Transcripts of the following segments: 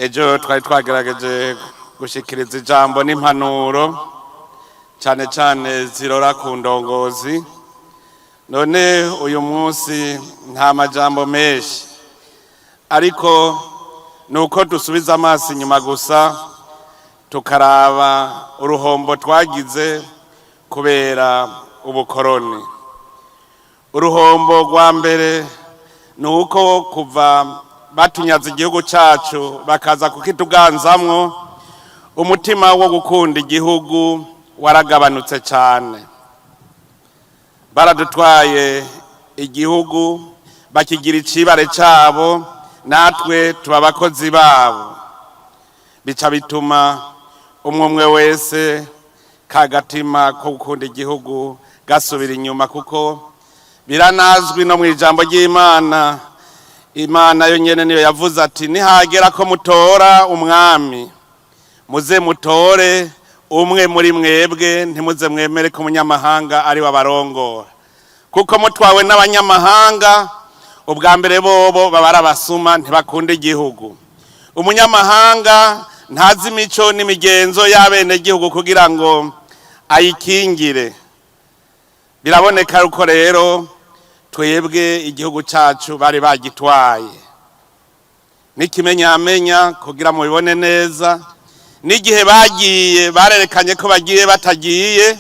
Ejo twari twagerageje gushikiriza ijambo n'impanuro, cyane cyane zirora ku ndongozi. None uyu munsi nta majambo menshi, ariko ni uko dusubiza amaso inyuma gusa tukaraba uruhombo twagize kubera ubukoroni. Uruhombo rwa mbere ni uko kuva batunyaze igihugu cyacu bakaza kukituganzamwo, umutima wo gukunda igihugu waragabanutse cyane. Baradutwaye igihugu, bakigira icibare cyabo, natwe tuba abakozi babo. Bica bituma umwe umwe wese kagatima ko gukunda igihugu gasubira inyuma, kuko biranazwi no mu ijambo ry'Imana. Imana yo nyene niyo yavuze ati: "Nihagera ko mutora umwami, muze mutore umwe muri mwebwe, ntimuze mwemere ko umunyamahanga ari we abarongora." Kuko mutwawe n'abanyamahanga, ubwa mbere bobo baba ari abasuma, ntibakunda igihugu. Umunyamahanga ntazi imico n'imigenzo y'abenegihugu kugira ngo ayikingire. Biraboneka yuko rero twebwe igihugu cyacu bari bagitwaye. N'ikimenyamenya, kugira mubibone neza, n'igihe bagiye barerekanye ko bagiye batagiye,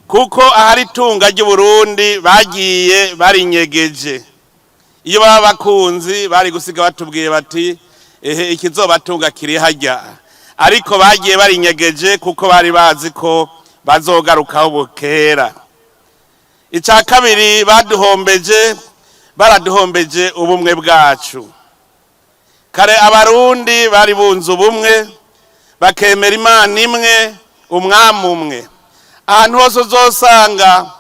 kuko ahari itunga ry'Uburundi bagiye barinyegeje. Iyo baba bakunzi, bari gusiga batubwiye bati: "Ehe, ikizobatunga kiri hajya." Ariko bagiye barinyegeje kuko bari bazi ko bazogarukaho bukera. Icya kabiri baduhombeje, baraduhombeje ubumwe bwacu. Kare Abarundi bari bunze ubumwe, bakemera Imana imwe, umwami umwe. Ahantu hose uzosanga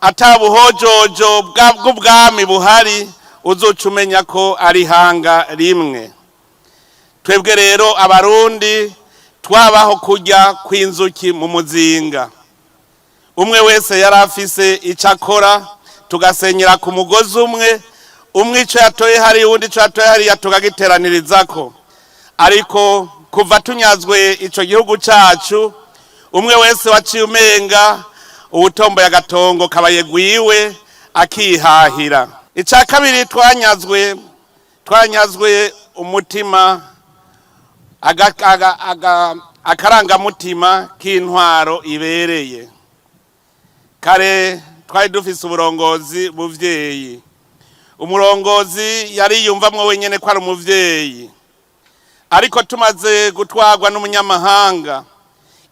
atabuhojojo bw'ubwami buhari, uzoca umenya ko ari ihanga rimwe. Twebwe rero Abarundi twabaho kurya kw'inzuki mu muzinga. Umwe wese yari afise icyo akora, tugasenyera ku mugozi umwe. Umwe icyo yatoye hari, uwundi icyo yatoye hariya, tukagiteranirizako. Ariko kuva tunyazwe icyo gihugu cyacu, umwe wese waciye umenga uwutomboye agatongo kabaye gwiwe, akihahira. Icya kabiri twanyazwe umutima, akarangamutima k'intwaro ibereye. Kare twari dufise uburongozi buvyeyi. Umurongozi yari yumvamwo wenyene ko ari umuvyeyi. Ariko tumaze gutwarwa n'umunyamahanga,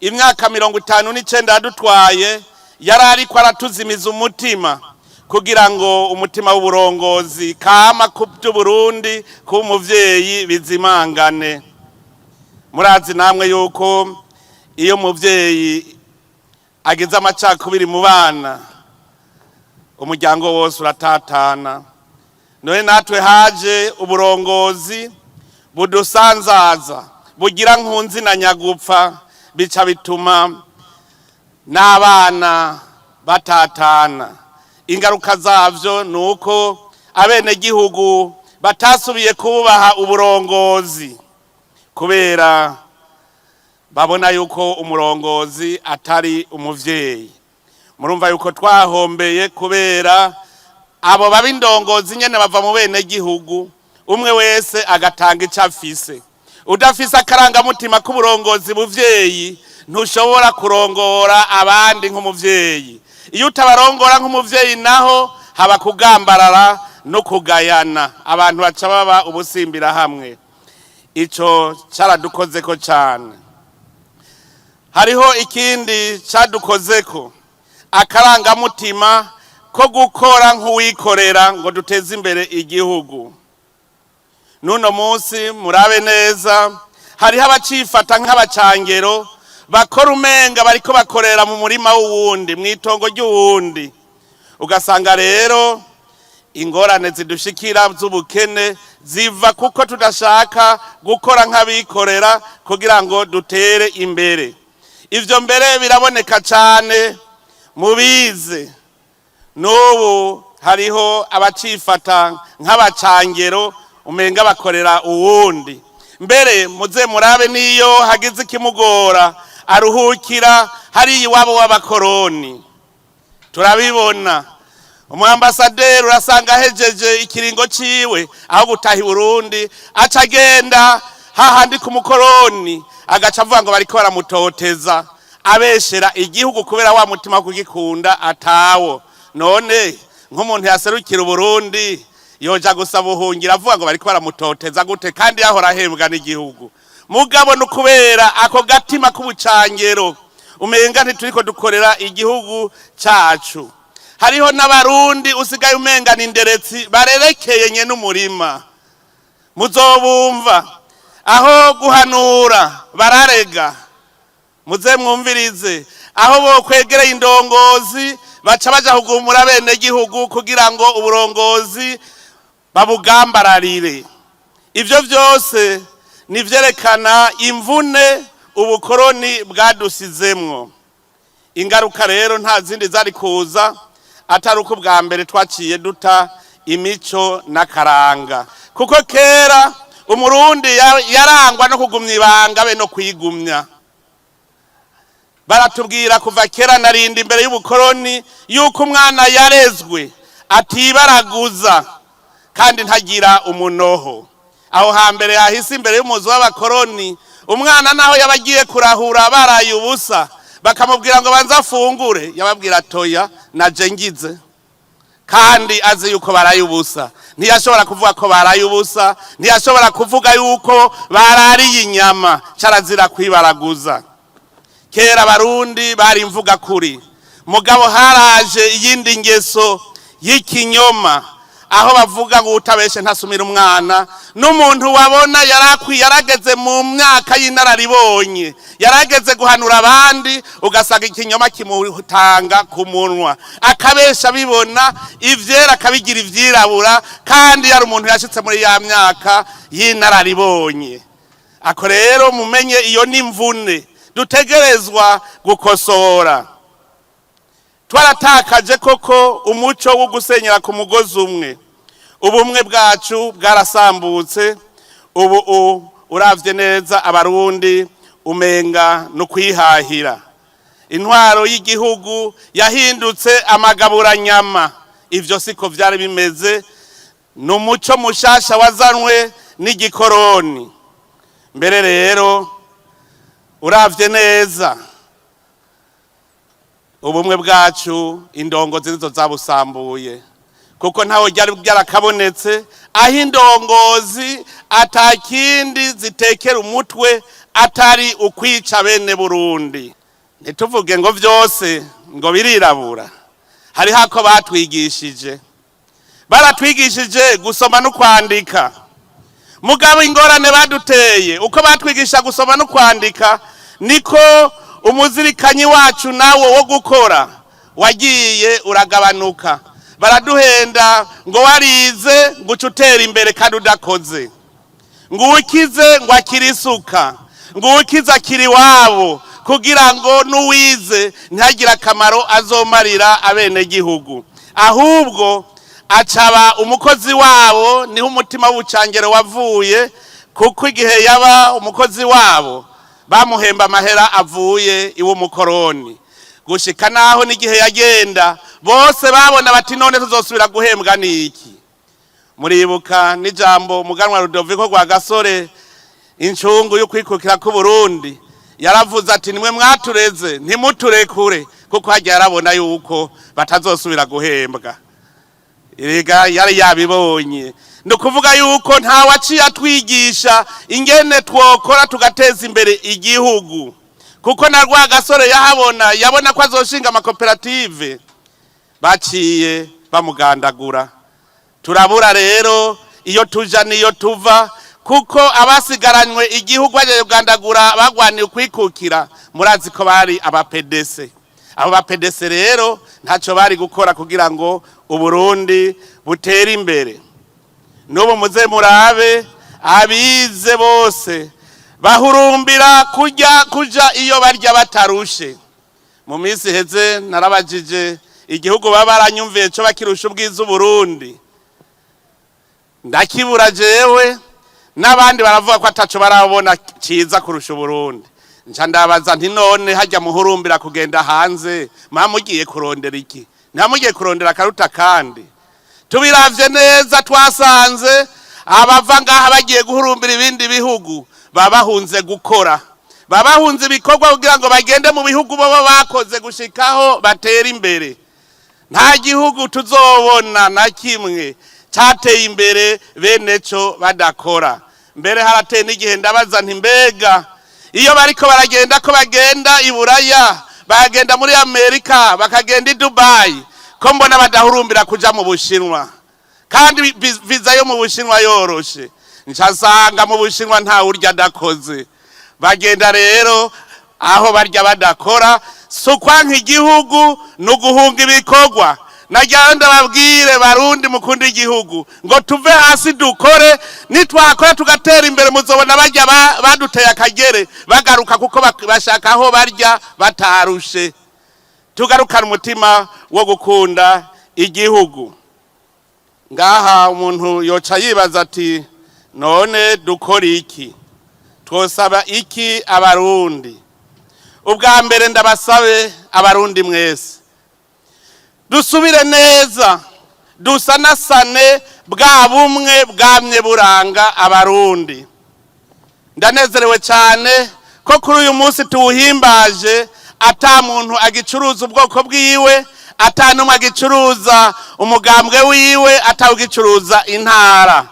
imyaka 59 yadutwaye, yari ariko aratuzimiza umutima kugira ngo umutima w'uburongozi kama ku by'Uburundi kuba umuvyeyi bizimangane. Murazi namwe yuko iyo umuvyeyi agize amacakubiri mu bana, umuryango wose uratatana. None natwe haje uburongozi budusanzaza, bugira nkunzi na nyagupfa, bica bituma n'abana batatana. Ingaruka zavyo ni uko abenegihugu batasubiye kubaha uburongozi, kubera babona yuko umurongozi atari umuvyeyi. Murumva yuko twahombeye kubera abo baba indongozi nyene bava mu bene gihugu, umwe wese agatanga ico afise. Udafise akarangamutima k'uburongozi buvyeyi, ntushobora kurongora abandi nk'umuvyeyi. Iyo utabarongora nk'umuvyeyi naho, haba kugambarara no kugayana, abantu baca baba ubusimbira hamwe. Ico caradukozeko cane. Hariho ikindi cadukozeko: akarangamutima ko gukora nk'uwikorera ngo duteze imbere igihugu. N'uno munsi murabe neza, hariho abacifata nk'abacangero, bakora umenga bariko bakorera mu murima w'uwundi, mw'itongo ry'uwundi. Ugasanga rero ingorane zidushikira z'ubukene ziva kuko tudashaka gukora nk'abikorera kugira ngo dutere imbere. Ivyo mbere biraboneka cane mu bize. N'ubu hariho abacifata nk'abacangero, umenga bakorera uwundi. Mbere muze murabe, niyo hagize ikimugora aruhukira hariya iwabo w'abakoroni. Turabibona, umwambasaderi urasanga ahejeje ikiringo ciwe, aho gutaha i Burundi aca agenda hahandi ku mukoroni, agaca avuga ngo bariko baramutoteza, abeshera igihugu kubera wa mutima wo kugikunda atawo. None nk'umuntu yaserukira Uburundi yoja gusaba ubuhungiro avuga ngo bariko baramutoteza gute, kandi yahora ahembwa n'igihugu? Mugabo ni ukubera ako gatima k'ubucangero, umenga ntituriko dukorera igihugu cacu. Hariho n'Abarundi usigaye umenga ni inderetsi barerekeye nye n'umurima. Muzobumva, aho guhanura bararega. Muze mwumvirize, aho bokwegereye indongozi baca baja kugumura bene gihugu kugira ngo uburongozi babugambararire. Ivyo vyose ni vyerekana imvune ubukoroni bwadusizemwo. Ingaruka rero nta zindi zari kuza atari uko bwa mbere twaciye duta imico n'akaranga, kuko kera Umurundi yarangwa no kugumya ibanga be no kwigumya. Baratubwira kuva kera narinda imbere y'ubukoroni yuko umwana yarezwe atibaraguza kandi ntagira umunoho. Aho hambere hahise, imbere y'umuzi w'abakoroni, umwana naho yabagiye kurahura baraye ubusa, bakamubwira ngo banze afungure, yababwira toya naje ngize, kandi azi yuko baraye ubusa. Ntiyashobora kuvuga ko baraye ubusa, ntiyashobora kuvuga yuko barariye inyama, carazira kwibaraguza. Kera Abarundi bari imvuga kuri, mugabo haraje iyindi ngeso y'ikinyoma, aho bavuga ngo utabeshe ntasumira umwana. N'umuntu wabona yarakwiye, yarageze mu myaka y'inararibonye, yarageze guhanura abandi, ugasanga ikinyoma kimutanga ku munwa, akabesha bibona, ivyera akabigira ivyirabura, kandi yari umuntu yashitse muri ya myaka y'inararibonye. Ako rero mumenye, iyo ni imvune dutegerezwa gukosora. Twaratakaje koko umuco wo gusenyera ku mugozi umwe, ubumwe bwacu bwarasambutse. Ubu uravye neza, Abarundi umenga no kwihahira. Intwaro y'igihugu yahindutse amagaburanyama. Ivyo siko vyari bimeze, ni umuco mushasha wazanwe n'igikoroni. Mbere rero uravye neza, ubumwe bwacu indongozi nizo zabusambuye, kuko ntaho ryari byarakabonetse aho indongozi atakindi zitekera umutwe atari ukwica bene Burundi. Ntituvuge ngo vyose ngo birirabura. Hariho ako batwigishije, baratwigishije gusoma no kwandika. Mugabo ingorane baduteye, uko batwigisha gusoma no kwandika niko umuzirikanyi wacu nawo wo gukora wagiye uragabanuka. Baraduhenda ngo warize ngo uce utera imbere kandi udakoze, ngo ukize ngo akire isuka, ngo ukize akiri iwabo, kugira ngo n'uwize ntihagire akamaro azomarira abenegihugu, ahubwo acaba umukozi wabo. Niho umutima w'ubucangero wavuye, kuko igihe yaba umukozi wabo bamuhemba amahera avuye iw'umukoroni, gushika naho n'igihe yagenda bose babona bati: "None tuzosubira guhembwa n'iki?" Muribuka n'ijambo umuganwa Rudoviko Rwagasore, incungu yo kwikukira k'Uburundi, yaravuze ati: "Nimwe mwatureze, ntimuturekure", kuko hajya yarabona yuko batazosubira guhembwa. Erega yari yabibonye. Ni ukuvuga yuko nta waciye atwigisha ingene twokora tugateza imbere igihugu, kuko na Rwagasore yahabona, yabona ko azoshinga amakoperative, baciye bamugandagura. Turabura rero iyo tuja niyo tuva, kuko abasigaranywe igihugu bagiye kugandagura bagwaniye ukwikukira, murazi ko bari aba PDC. Abo ba PDC rero ntacyo bari gukora kugira ngo Uburundi butere imbere. N'ubu muze murabe, abize bose bahurumbira kurya, kuja iyo barya batarushe. Mu minsi iheze narabajije igihugu baba baranyumviye co bakirusha ubwiza Uburundi, ndakibura jewe. N'abandi baravuga ko ataco barabona ciza kurusha Uburundi. Nca ndabaza nti: "None hajya muhurumbira kugenda hanze, muba mugiye kurondera iki? Ntimugiye kurondera akaruta?" Kandi tubiravye neza, twasanze abava ngaha bagiye guhurumbira ibindi bihugu baba bahunze gukora, baba bahunze ibikorwa kugira ngo bagende mu bihugu baba bakoze gushikaho batera imbere. Nta gihugu tuzobona na kimwe cyateye imbere bene co badakora. Mbere harateye n'igihe ndabaza nti: "Mbega iyo bariko baragenda, ko bagenda i Buraya, bagenda muri Amerika, bakagenda i Dubayi, ko mbona badahurumbira kuja mu Bushinwa, kandi viza yo mu Bushinwa yoroshe?" Nsanga mu Bushinwa nta urya adakoze. Bagenda rero aho barya badakora. Si ukwanka igihugu, ni uguhunga ibikorwa. Nagira ndababwire, Barundi mukunda igihugu, ngo tuve hasi dukore. Nitwakora tugatera imbere, muzobona bajya baduteye akagere bagaruka, kuko bashaka aho barya batarushe. Tugarukana umutima wo gukunda igihugu. Ngaha umuntu yoca yibaza ati: "None dukora iki? Twosaba iki Abarundi?" Ubwa mbere ndabasabe, Abarundi mwese, dusubire neza dusanasane bwa bumwe bwamye buranga Abarundi. Ndanezerewe cyane ko kuri uyu munsi tuwuhimbaje ata muntu agicuruza ubwoko bwiwe, ata n'umwe agicuruza umugambwe wiwe, atawugicuruza intara.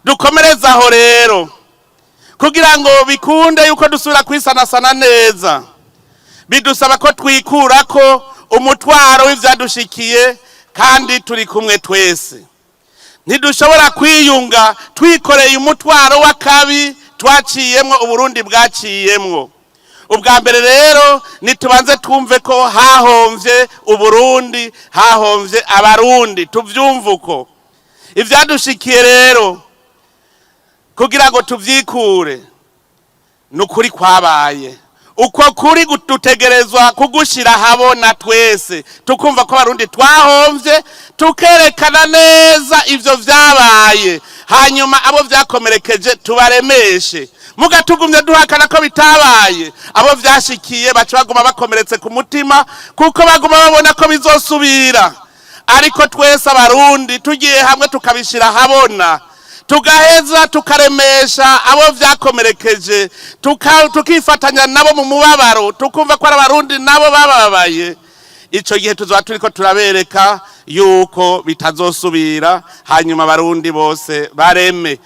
Dukomereze aho rero kugira ngo bikunde yuko dusubira kwisanasana neza. Bidusaba ko twikura ko umutwaro w'ivyadushikiye, kandi turi kumwe twese. Ntidushobora kwiyunga twikoreye umutwaro w'akabi twaciyemwo, Uburundi bwaciyemwo. Ubwa mbere rero nitubanze twumve ko hahomvye Uburundi, hahomvye Abarundi. Tuvyumve uko. Ivyadushikiye rero, kugira ngo tuvyikure, ni ukuri kwabaye. Uko kuri dutegerezwa kugushira habona twese, tukumva ko Abarundi twahomvye, tukerekana neza ivyo vyabaye, hanyuma abo vyakomerekeje tubaremeshe. Muga tugumye duhakana ko bitabaye, abo vyashikiye baca baguma bakomeretse ku mutima, kuko baguma babona ko bizosubira. Ariko twese Abarundi tugiye hamwe, tukabishira habona, tugaheza tukaremesha abo vyakomerekeje, tukifatanya nabo mu mubabaro, tukumva ko ari Abarundi nabo bababaye, ico gihe tuzoba turiko turabereka yuko bitazosubira, hanyuma Abarundi bose bareme.